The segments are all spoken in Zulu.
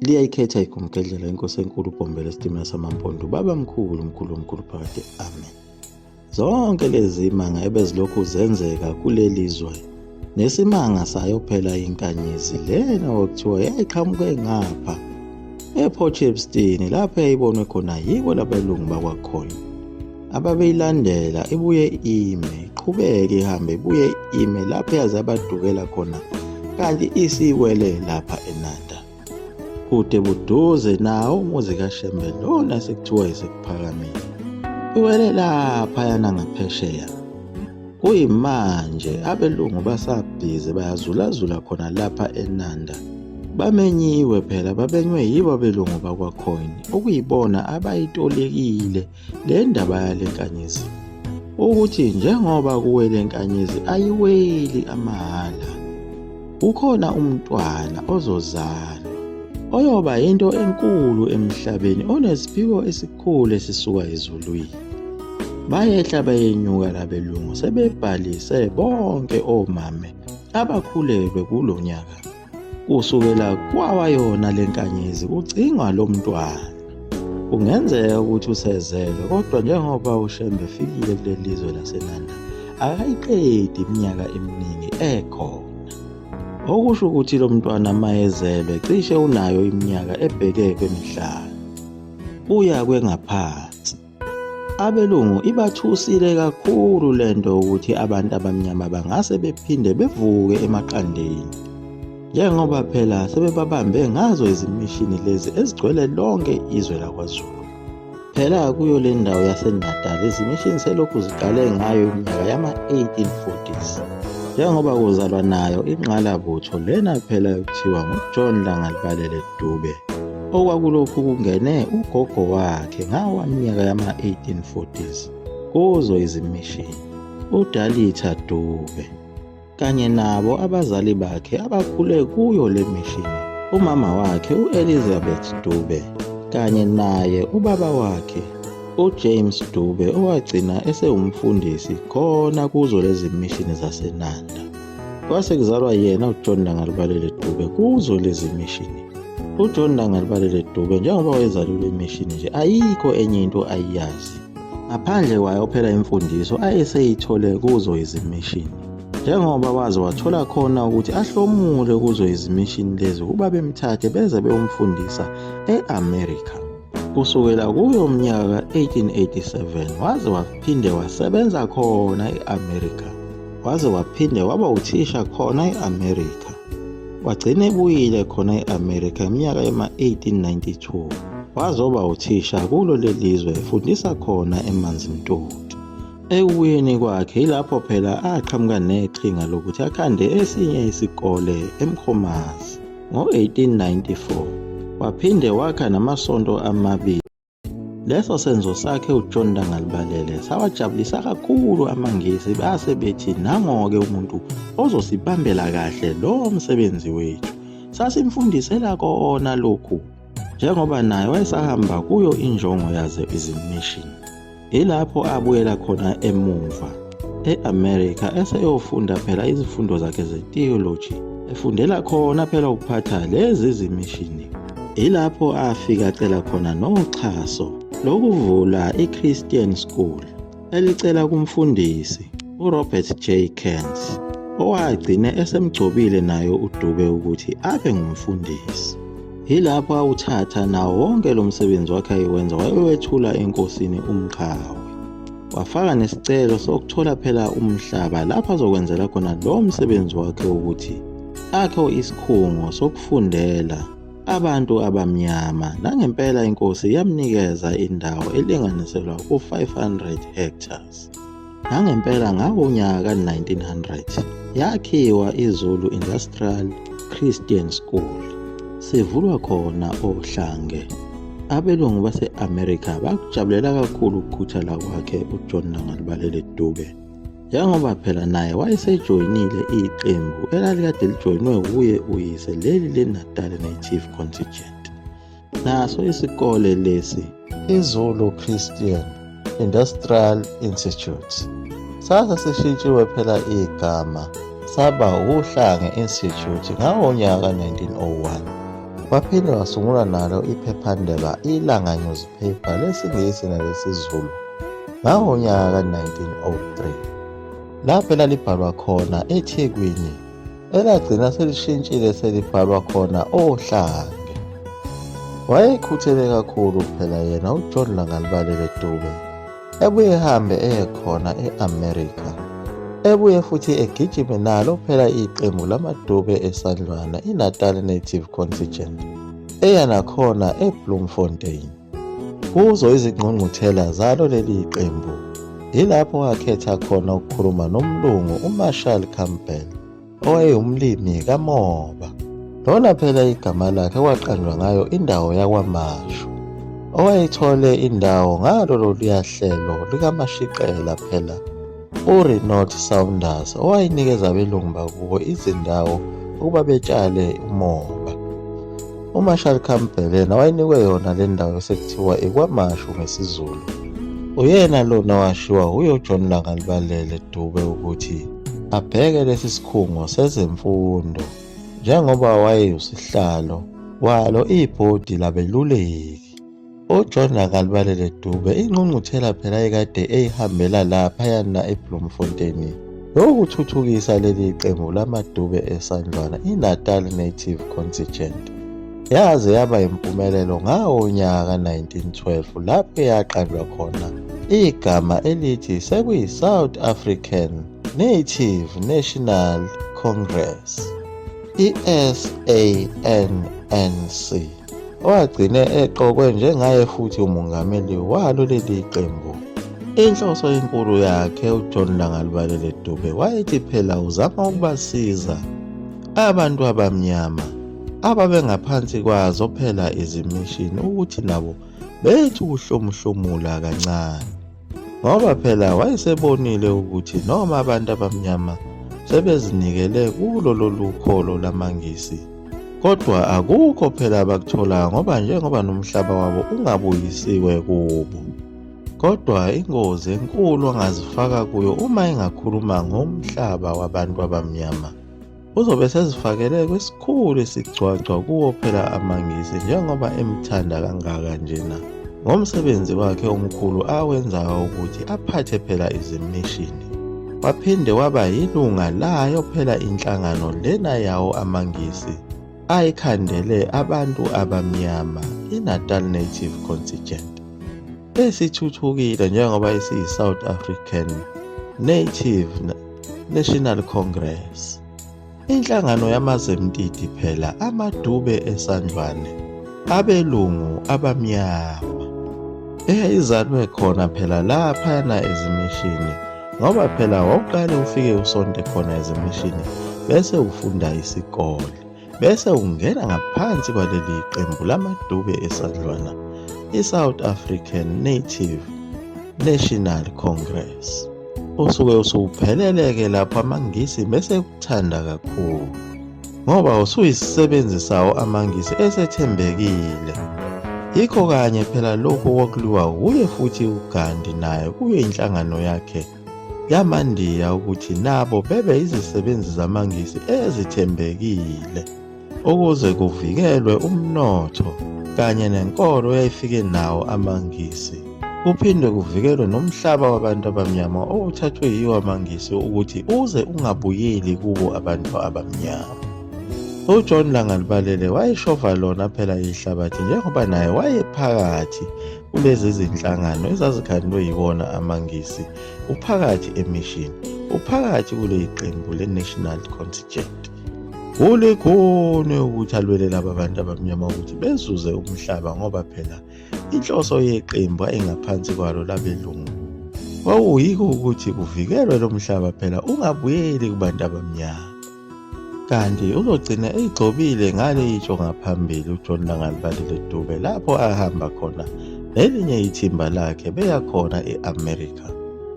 Liyayikhetha igumgedlela inkosi enkulu uBhombela esitimela samampondo ubaba mkhulu mkhulu omkhulu phakade amen. Zonke lezi manga ebezilokhu zenzeka kuleli zwe nesimanga sayo phela inkanyezi lena okuthiwa yayiqhamuke ngapha ePort Shepstone lapho yayibonwe khona yibo labelungu bakwakhona ababeyilandela ibuye ime iqhubeke ihambe ibuye ime lapho yaze yabadukela khona kanti isiwele lapha eNanda kude buduze nawo umuzi kaShembe lona sekuthiwa isekuphakameni iwele laphayana ngaphesheya kuyimanje abelungu basabhizi bayazulazula khona lapha eNanda bamenyiwe phela babenywe yibo abelungu bakwaCoin okuyibona abayitolekile le ndaba yale nkanyezi ukuthi njengoba kuwele nkanyezi ayiweli amahhala kukhona umntwana ozozalwa oyoba into enkulu emhlabeni onesiphiwo esikhulu esisuka ezulwini bayehla bayenyuka labelungu sebebhalise bonke omame abakhulelwe kulo nyaka Kusukela kwawa yona le nkanyezi kucingwa lo mntwana. Kungenzeka ukuthi usezelwe kodwa njengoba uShembe efikile kuleli lizwe laseNanda akayiqedi iminyaka eminingi ekhona. Okusho ukuthi lo mntwana mayezelwe cishe unayo iminyaka ebheke kwemihlanu kuya kwengaphansi. Abelungu ibathusile kakhulu lento ukuthi abantu abamnyama bangase bephinde bevuke emaqandeni. Njengoba phela sebebabambe ngazo izimishini lezi ezigcwele lonke izwe lakwaZulu. Phela kuyo le ndawo yaseNatal izimishini selokhu ziqale ngayo iminyaka yama-1840s. Njengoba kuzalwa nayo ingqalabutho lena phela kuthiwa nguJohn Langalibalele Dube. Okwakulokhu kungene ugogo wakhe ngawaminyaka yama-1840s kuzo izimishini, uDalitha Dube, kanye nabo abazali bakhe abakhule kuyo le mishini, umama wakhe u-Elizabeth Dube kanye naye ubaba wakhe uJames Dube owagcina esewumfundisi khona kuzo lezi mishini zaseNanda. Kwase kuzalwa yena uJohn Langalibalele Dube kuzo lezi mishini. UJohn Langalibalele Dube njengoba wayezalelwe emishini nje ayikho enye into ayiyazi ngaphandle kwayo phela imfundiso ayeseyithole kuzo izimishini. Njengoba waze wathola khona ukuthi ahlomule kuzo izimishini lezi ukuba bemthathe beze beyomfundisa e-America. Kusukela kuyo umnyaka ka-1887 waze waphinde wasebenza khona e-America. Waze waphinde waba uthisha khona e-America. Wagcina ebuyile khona e-America iminyaka yema-1892. Wazoba uthisha kulo lelizwe efundisa khona eManzimtoti. Ekubuyeni kwakhe yilapho phela aqhamuka neqhinga lokuthi akhande esinye isikole eMkhomazi ngo-1894. Waphinde wakha namasonto amabili. Leso senzo sakhe uJohn Langalibalele sawajabulisa kakhulu amaNgisi base bethi nango-ke umuntu ozosibambela kahle lo msebenzi wethu. Sasimfundisela kona lokhu njengoba naye wayesahamba kuyo injongo yazo izimishini. Yilapho abuyela khona emuva e-America eseyofunda phela izifundo zakhe ze-theology efundela khona phela ukuphatha lezi zimishini. Yilapho afika acela khona noxhaso lokuvula i-Christian School elicela kumfundisi uRobert J. Kent owagcine esemgcobile naye uDube ukuthi abe ngumfundisi. Yilapho awuthatha nawo wonke lo msebenzi wakhe ayewenza wayewethula enkosini uMqhawe. Wafaka nesicelo sokuthola phela umhlaba lapho azokwenzela khona lo msebenzi wakhe ukuthi akhe isikhungo sokufundela abantu abamnyama. Nangempela inkosi yamnikeza indawo elinganiselwa ku-500 hectares. Nangempela ngawo unyaka ka-1900 yakhiwa iZulu Industrial Christian School sivulwa khona oHlange. Abelungu base-America bakujabulela kakhulu ukukhuthala kwakhe uJohn Langalibalele Dube njengoba phela naye wayesejoyinile iqembu elalikade lijoyinwe wuye uyise leli leNatal Native Contingent. Naso isikole lesi iZulu Christian Industrial Institute sase sishintshiwe phela igama saba Uhlange Institute ngawo nyaka 1901. Waphinde wasungula nalo iphephandaba iLanga Newspaper lesiNgisi nalesiZulu ngangonyaka ka-1903 lapho elalibhalwa khona eThekwini elagcina selishintshile selibhalwa khona oHlange. Wayekhuthele kakhulu phela yena uJohn Langalibalele Dube ebuye ehambe eye khona e-America ebuye futhi egijime nalo phela iqembu lamadube esandlwana iNatal Native Contingent eya nakhona eBloemfontein. Kuzo izingqungquthela zalo leli qembu yilapho akhetha khona ukukhuluma nomlungu uMarshall Campbell owayewumlimi kamoba. Lona phela igama lakhe kwaqanjwa ngayo indawo yakwaMashu owayethole indawo ngalo loluya hlelo likaMashiqela phela uRenault Saunders owayenikeza abelungu bakubo izindawo ukuba betshale umoba. UMarshall Campbell yena wayenikwe yona le ndawo esekuthiwa ikwaMashu ngesiZulu. Uyena lona owashiwa wuye uJohn Langalibalele Dube ukuthi abheke lesi sikhungo sezemfundo njengoba wayeyusihlalo walo ibhodi labeluleki. UJohn Akalibalele Dube ingqungquthela phela ekade eyihambela laphayana eBloemfontein yokuthuthukisa leli qembu lamadube esandlwana iNatal Native Contingent yaze yaba impumelelo ngawo unyaka ka-1912 lapho yaqanjwa khona igama elithi sekuyi-South African Native National Congress, i-SANNC. Wagcine eqokwe njengaye futhi umongameli walo leli qembu. Inhloso enkulu yakhe uJohn Langalibalele Dube wayethi phela uzama ukubasiza abantu abamnyama ababengaphansi kwazo phela izimishini ukuthi nabo bethi ukuhlomuhlomula kancane. Ngoba phela wayesebonile ukuthi noma abantu abamnyama sebezinikele kulo lolu kholo lamaNgisi kodwa akukho phela abakutholayo ngoba njengoba nomhlaba wabo ungabuyisiwe kubo. Kodwa ingozi enkulu angazifaka kuyo uma engakhuluma ngomhlaba wabantu abamnyama Uzobe sezifakele kwesikhulu isigcwagcwa kuwo phela amaNgisi njengoba emthanda kangaka njena ngomsebenzi wakhe omkhulu awenzayo ukuthi aphathe phela izimishini. Waphinde waba yilunga layo phela inhlangano lena yawo amaNgisi ayikhandele abantu abamnyama iNatal Native Contingent esithuthukile njengoba isiyi-South African Native National Congress. Inhlangano yamazemtiti phela amadube esandlwane abelungu abamnyama eyayizalwe khona phela laphayana ezimishini ngoba phela wawuqale ufike usonte khona ezimishini bese ufunda isikole bese ungena ngaphansi kwaleli qembu lamadube esandlwana i-South African Native National Congress. Usuke usuphelele-ke lapho amaNgisi bese ekuthanda kakhulu ngoba usuyisisebenzi sawo amaNgisi esethembekile. Yikho kanye phela lokhu kwakuliwa wuye futhi uGandhi naye kuyo inhlangano yakhe yamaNdiya ukuthi nabo bebe izisebenzi zamaNgisi ezithembekile ukuze kuvikelwe umnotho kanye nenkolo eyayifike nawo amaNgisi kuphinde kuvikelwe nomhlaba wabantu abamnyama owuthathwe yiwo amaNgisi ukuthi uze ungabuyeli kubo abantu abamnyama. UJohn Langalibalele wayeshova lona phela ihlabathi njengoba naye wayephakathi kulezi zinhlangano ezazikhandwe yiwona amaNgisi uphakathi emishini uphakathi kuleli qembu le-National Contingent. Kulikhuni ukuthi alwele laba bantu abamnyama ukuthi bezuze umhlaba ngoba phela inhloso yeqembu ayengaphansi kwalo labelungu kwakuyikho ukuthi kuvikelwe lo mhlaba phela ungabuyeli kubantu abamnyama. Kanti uzogcina eyigxobile ngale itsho ngaphambili uJohn Langalibalele Dube lapho ahamba khona nelinye ithimba lakhe beya khona e-America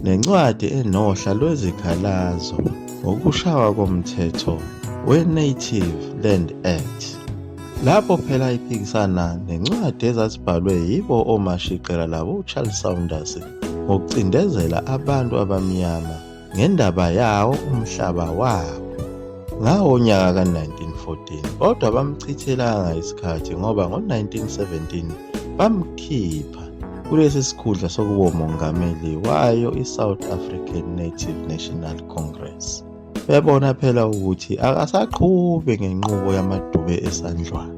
nencwadi enohla lwezikhalazo ngokushawa komthetho we-Native Land Act lapho phela iphikisana nencwadi ezazibhalwe yibo omashiqela labo uCharles Saunders ngokucindezela abantu abamnyama ngendaba yawo umhlaba wabo. Ngawo unyaka ka-1914 kodwa bamchithelanga isikhathi ngoba ngo-1917 bamkhipha kulesi sikhundla sokuba umongameli wayo i-South African Native National Congress. Bebona phela ukuthi akasaqhubi ngenqubo yamadube esandlwana.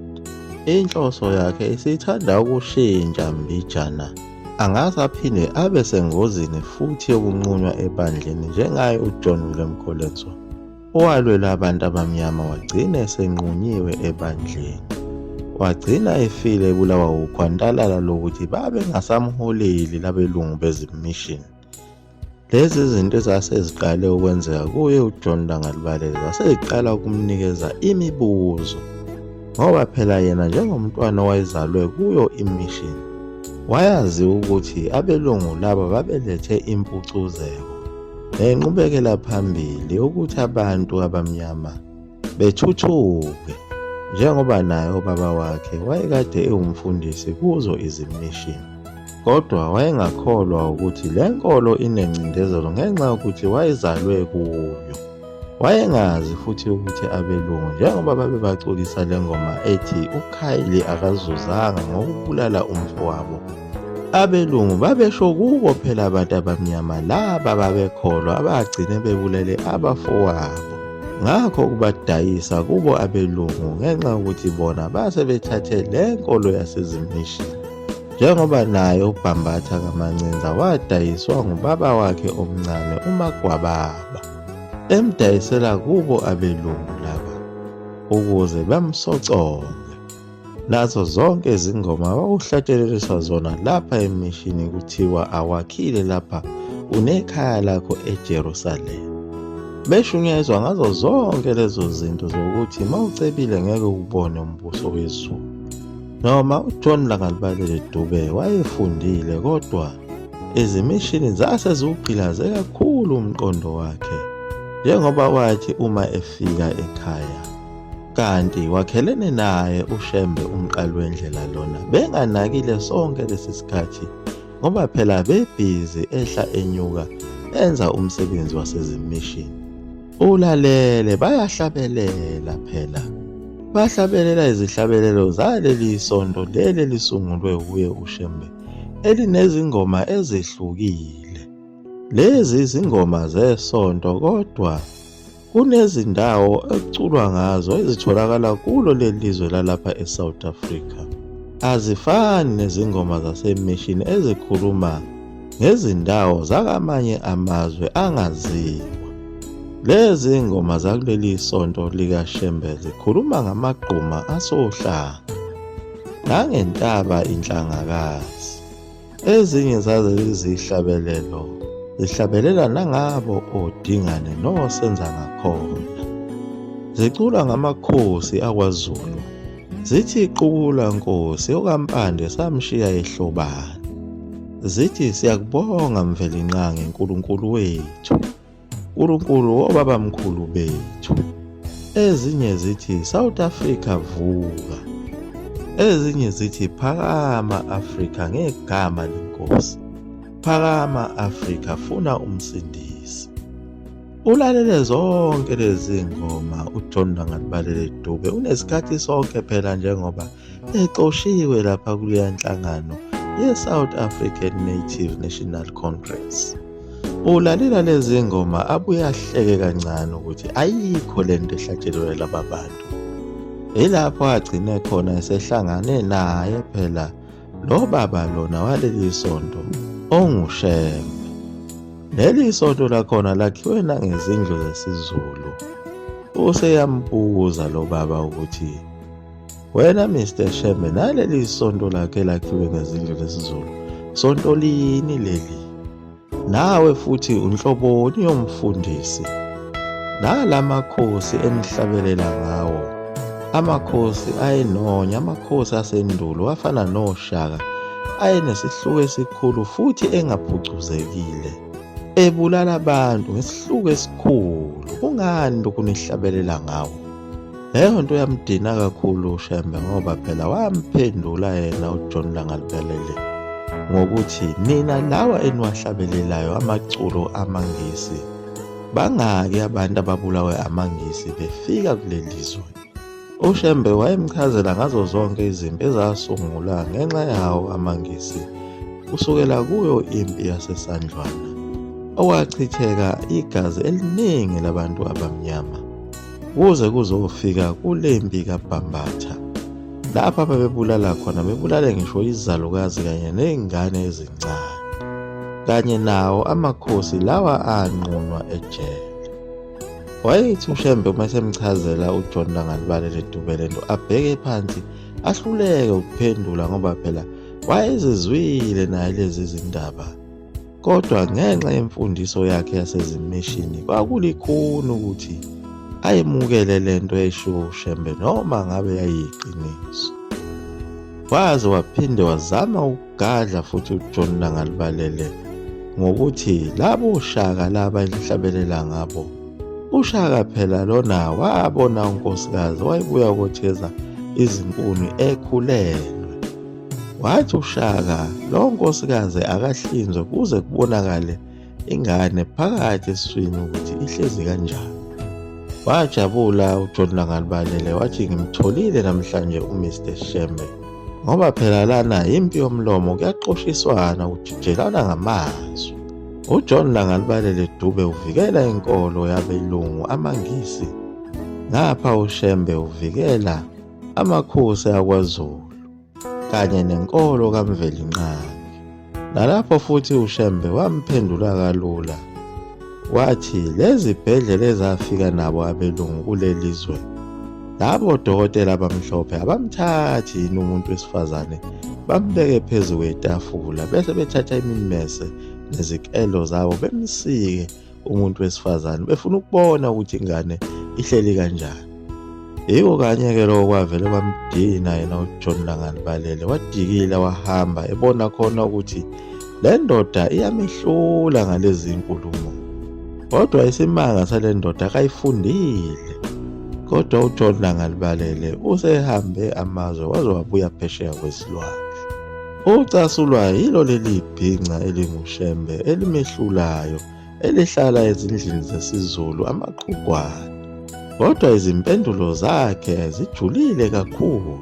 Inhloso yakhe isithanda ukushintsha mbijana angase aphinde abe sengozini futhi yokunqunywa ebandleni njengaye uJohn William Colenso owalwela abantu abamnyama wagcina esenqunyiwe ebandleni. Wagcina efile ebulawa wukhwantalala lokuthi babengasamholeli labelungu bezimishini. Lezi zinto ezase ziqale ukwenzeka kuye uJohn Langalibalele zase ziqala ukumnikeza imibuzo ngoba phela yena njengomntwana owayezalwe kuyo imishini wayazi ukuthi abelungu laba babelethe impucuzeko nenqubekela phambili ukuthi abantu abamnyama bethuthuke njengoba naye ubaba wakhe wayekade ewumfundisi kuzo izimishini. Kodwa wayengakholwa ukuthi le nkolo inengcindezelo ngenxa yokuthi wayezalwe kuyo. Wayengazi futhi ukuthi abelungu njengoba babebaculisa le ngoma ethi uKhayili akazuzanga ngokubulala umfowabo. Abelungu babesho kubo phela abantu abamnyama laba babekholwa abagcine bebulele abafowabo. Ngakho ukubadayisa kubo abelungu ngenxa yokuthi bona base bethathe le nkolo yasezimishini. Njengoba naye uBhambatha kaMancinza wadayiswa ngubaba wakhe omncane uMagwababa, emdayisela kubo abelungu laba ukuze bamsoconge. Nazo zonke izingoma wawuhlatsheleliswa zona lapha emishini kuthiwa awakhile lapha unekhaya lakho eJerusalema. Beshunyayezwa ngazo zonke lezo zinto zokuthi mawucebile ngeke ubone umbuso wezulu. Noma uJohn Langalibalele Dube wayefundile kodwa izimishini zase ziwugqilaze kakhulu umqondo wakhe njengoba wathi uma efika ekhaya kanti wakhelene naye uShembe umqali wendlela lona benganakile sonke lesi sikhathi ngoba phela bebhizi ehla enyuka enza umsebenzi wasezimishini. Ulalele bayahlabelela phela. Bahlabelela izihlabelelo zaleli sonto leli elisungulwe wuye uShembe elinezingoma ezehlukile. Lezi izingoma zesonto kodwa kunezindawo ekuculwa ngazo ezitholakala kulo leli lizwe lalapha eSouth Africa. Azifani nezingoma zasemishini ezikhuluma ngezindawo zakamanye amazwe angaziwa. Lezi ngoma zakuleli sonto likaShembe zikhuluma ngamagquma asohlanga nangentaba inhlangakazi. Ezinye zalezi zihlabelelo zihlabelela nangabo odingane nosenzangakhona. Ziculwa ngamakhosi akwaZulu zithi qukula nkosi okaMpande samshiya ehlobane. Zithi siyakubonga Mvelinqangi Nkulunkulu wethu. Nkulunkulu wobabamkhulu bethu. Ezinye zithi South Africa vuka. Ezinye zithi phakama Africa ngegama lenkosi. Phakama Africa funa umsindisi. Ulalele zonke lezi ngoma uJohn Langalibalele Dube unesikhathi sonke phela njengoba exoshiwe lapha kuleya nhlangano ye-South African Native National Congress. Ulalela lezi ngoma abuye ahleke kancane ukuthi ayikho le nto ehlatshelelwe laba bantu. Yilapho agcine khona esehlangane naye phela lo baba lona waleli sonto onguShembe. Leli sonto lakhona lakhiwe nangezindlu zesiZulu. Useyambuza lo baba ukuthi Wena Mr Shembe naleli sonto lakhe lakhiwe ngezindlu lesiZulu. Sonto lini leli? Nawe futhi unhloboni yomfundisi. Nalamakhosi enihlabelela ngawo. Amakhosi ayenonya, amakhosi asendulo afana noShaka ayenesihluku esikhulu futhi engaphucuzekile. Ebulala abantu ngesihluku esikhulu. Kungani lokhu nihlabelela ngawo? Leyo nto yamdina kakhulu uShembe ngoba phela wamphendula yena uJohn Langalibalele ngokuthi nina lawa eniwahlabelelayo amaculo amaNgisi Bangaki abantu ababulawe amaNgisi befika kuleli zwe? UShembe wayemchazela ngazo zonke izimpi ezasungulwa ngenxa yawo amaNgisi kusukela kuyo impi yaseSandlwana okwachitheka igazi eliningi labantu abamnyama kuze kuzofika kule mpi kaBhambatha lapho ababebulala khona bebulale ngisho izalukazi kanye nezingane ezincane kanye nawo amakhosi lawa anqunwa ejele. Wayethi uShembe uma esemchazela uJohn Langalibalele Dube lento abheke phansi ahluleke ukuphendula ngoba phela wayezizwile naye lezi zindaba. Kodwa ngenxa yemfundiso yakhe yasezimishini kwakulikhuni ukuthi ayemukele lento eshiwo uShembe noma ngabe yayiyiqiniso. Waze waphinde wazama ukugadla futhi uJohn Langalibalele ngokuthi labo Shaka laba elihlabelela ngabo uShaka phela lona wabona unkosikazi wayebuya kotheza izinkuni ekhulelwe. Wathi uShaka lo nkosikazi akahlinzwe kuze kubonakale ingane phakathi esiswini ukuthi ihlezi kanjani. Wajabula uJohn Langalibalele wathi ngimtholile namhlanje uMr Shembe ngoba phela lana yimpi yomlomo kuyaxoshiswana kujijelana ngamazwi. UJohn Langalibalele Dube uvikela inkolo yabelungu amaNgisi ngapha uShembe uvikela amakhosi akwaZulu kanye nenkolo kaMvelinqangi. Nalapho futhi uShembe wamphendula kalula wathi lezi bhedlela ezafika nabo abelungu kuleli zwe labo dokotela abamhlophe abamthathi yini umuntu wesifazane bambeke phezu kwetafula bese bethatha imimese nezikelo zabo bemsike umuntu wesifazane befuna ukubona ukuthi ingane ihleli kanjani. Yiko kanye-ke lokho kwavele kwamdina yena uJohn Langalibalele wadikila wahamba ebona khona ukuthi le ndoda iyamehlula ngalezi nkulumo. Kodwa isimanga sale ndoda akayifundile. Kodwa uJohn Langalibalele usehambe amazwe waze wabuya phesheya kwezilwandle. Ucasulwa yilo leli bhinca elinguShembe elimehlulayo elihlala ezindlini zesiZulu amaqhugwane. Kodwa izimpendulo zakhe zijulile kakhulu.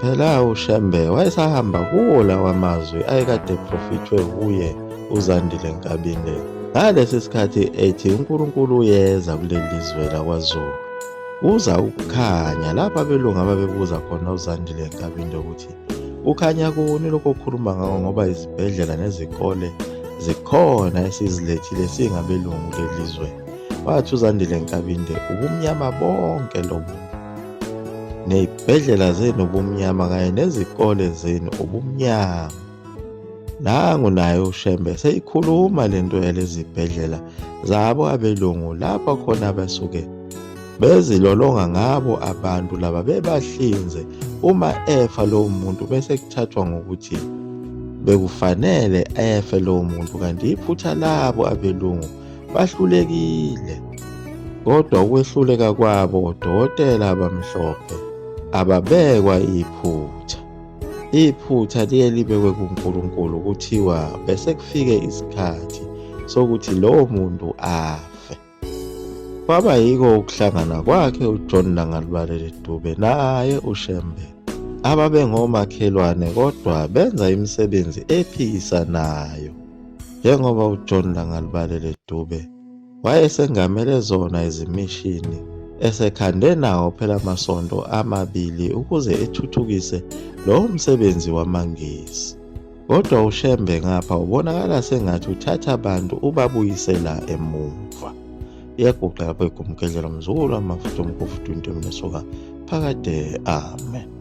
Phela uShembe wayesahamba kuwo lawa mazwi ayekade eprofithwe kuye uZandile Nkabinde ngalesi sikhathi ethi uNkulunkulu uyeza kuleli zwe lakwaZulu. Kuza ukukhanya lapho abelungu ababebuza khona uZandile Nkabinde ukuthi Kukhanya kuni lokho okhuluma ngako ngoba izibhedlela nezikole zikhona esizilethile singabelungu kuleli zwe. Wathi uZandile Nkabinde ubumnyama bonke lobu. Nezibhedlela zenu ubumnyama kanye nezikole zenu ubumnyama. Nangu naye uShembe seyikhuluma lento yalezibhedlela zabo abelungu lapho khona basuke bezilolonga ngabo abantu laba bebahlinze uma efa lowo muntu bese kuthathwa ngokuthi bekufanele efe lowo muntu kanti iphutha labo abelungu bahlulekile kodwa ukwehluleka kwabo odokotela abamhlophe ababekwa iphutha Iphutha liye libekwe kuNkulunkulu kuthiwa bese kufike isikhathi sokuthi lowo muntu afe. Kwaba yiko ukuhlangana kwakhe uJohn Langalibalele Dube naye uShembe ababengomakhelwane kodwa benza imisebenzi ephikisanayo njengoba uJohn Langalibalele Dube Wayesengamele zona izimishini, esekhande nawo phela amasonto amabili ukuze ethuthukise lowo msebenzi wamaNgisi. Kodwa uShembe ngapha ubonakala sengathi uthatha abantu ubabuyisela emuva. Iyaguqa lapho igumgedlela mzukulu amafutha omgofu 20 mnesoka phakade amen.